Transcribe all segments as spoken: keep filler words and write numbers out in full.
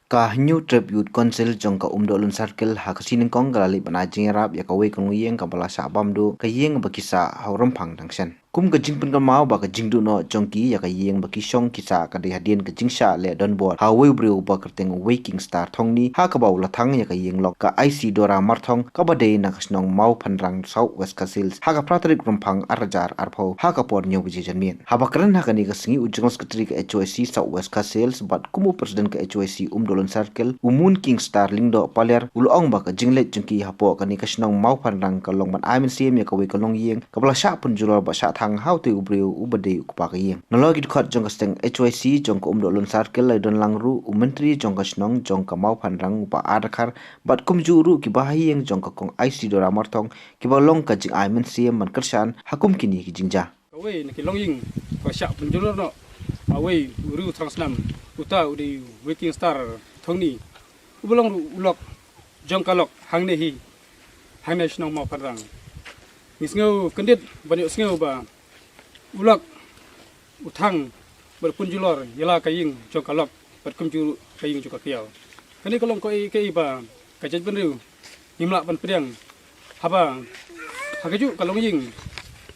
Ka Hynñiewtrep Youth Council jong ka Umdohlun Circle ha ka sngi Nyngkong ka la leit ban ai jingïarap ïa kawei ka longïing kaba la shah bam duh ka ïing ba ki sah ha u Rymphang Dangshen. Kum ka jingpynkynmaw ba ka jingduh noh jong ki ïa ka ïing ba ki shong ki sah ka dei hadien ka jingshah leh donbor ha uwei u briew uba kyrteng Wei King Star Thongni, ha kaba u la thang ïa ka ïing lok ka Isidora Marthong kaba dei na ka shnong Mawphanrang, South West Khasi Hills, ha ka phra tarik Rymphang ar hajar arphew, ha ka por hynñiew baje janmiet. Haba kren ha kane ka sngi, u General Secretary ka H Y C South West Khasi Hills bad kum u President ka H Y C Umdohlun Circle, u Moon King Star Lyngdoh Paliar, u la ong ba ka jingleit jong ki hapoh kane ka shnong Mawphanrang ka long ban ai mynsiem ïa kawei ka longïing kaba la shah pynjulor bad shah thang ha utei u briew uba dei u kpa ka ïing. Nalor ki dkhot jong ka seng H Y C jong ka Umdohlun Circle, la don lang ruh u Myntri jong ka shnong jong ka Mawphanrang, u Bah R Dkhar, bad kumjuh ruh ki bahaïing jong ka Kong Isidora Marthong, kiba long ka jingai mynsiem ban kyrshan ha kum kine ki jingjia. Kawei na ki longïing ba shah pynjulor noh ha uwei u riew thrang snam, uta u dei u Wei King Star Thongni, uba long ruh u lok jong ka lok hangne hi, hangne shnong Mawphanrang. Ngi sngew kyndit ban ïohsngew ba u lok, u thang bad u pynjulor ïa la ka ïing jong ka lok bad kumjuh ruh ka ïing jong ka kiaw. Kane ka long kaei kaei ba ka jaitbynriew ngim lah ban pdiang, haba ha kajuh ka longïing,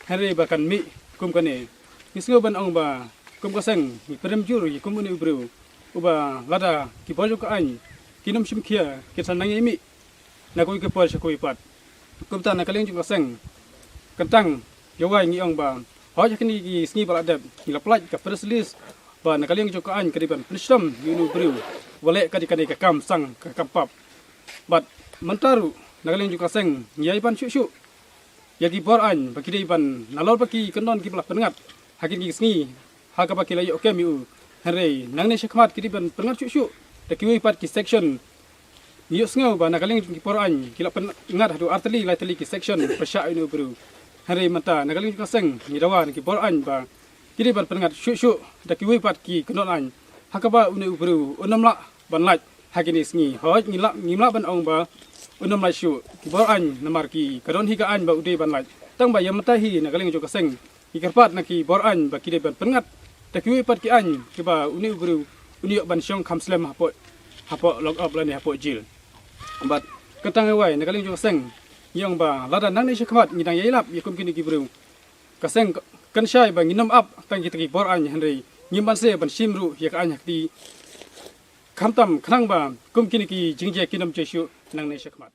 hynrei ba kan mih kum kane. Ngi sngew ban ong ba kum ka seng ngi pyrem jur ïa kum une u briew uba lada ki bor jong ka aiñ kim shim khia, kin sa nang ïai mih na kawei ka por sha kawei pat. Kumta na ka liang jong ka seng, kyntang ïa wei ngi ong ba hooid ha kine ki sngi ba la dep ngi la pynlait ka press release ba na ka liang jong ka aiñ ka dei ban pynshitom ïa une u briew uba leh kane ka kam sang, ka kam pap. Bad mynta ruh na ka liang jong ka seng ngi ïai ban shuh shuh ïa ki bor aiñ ba ki dei ban, nalor ba ki kyndon kiba la pynngat ha kine ki sngi ha kaba ki la ïoh kem ïa u, hynrei nangne shakhmat ki dei ban pynngat shuh shuh da kiwei pat ki section. Ngi ïohsngew ba na ka liang jong ki bor aiñ ki la pynngat haduh ar tylli lai tylli ki section ba shah ïa une u briew. Hynrei mynta na ka liang jong ka seng ngi dawa na ki bor aiñ ba ki dei ban pynngat shuh shuh da kiwei pat ki kyndon aiñ ha kaba une u briew un ym lah ban lait ha kine ki sngi. Hooid, ngi lah, ngim lah ban ong ba un ym lait shuh ki bor aiñ namar ki, ka don hi ka aiñ ba u dei ban lait. Tang ba ïa mynta hi na ka liang jong ka seng ngi kyrpad na ki bor aiñ ba ki dei ban pynngat da kiwei pat ki aiñ kiba une u briew un ïoh ban shong kham slem hapoh, hapoh lock up lane hapoh jail. Bad kyntang ïa wei na ka liang jong ka seng ngi ong ba lada nangne shakhmat ngi dang ïai lap ïa kum kine ki briew, ka seng kan shai ba ngin ym ap tang kita ki bor aiñ, hynrei ngim banse ban shim ruh ïa ka aiñ ha kti, khamtam khnang ba kum kine ki jingjia kin ym jia shuh nangne shakhmat.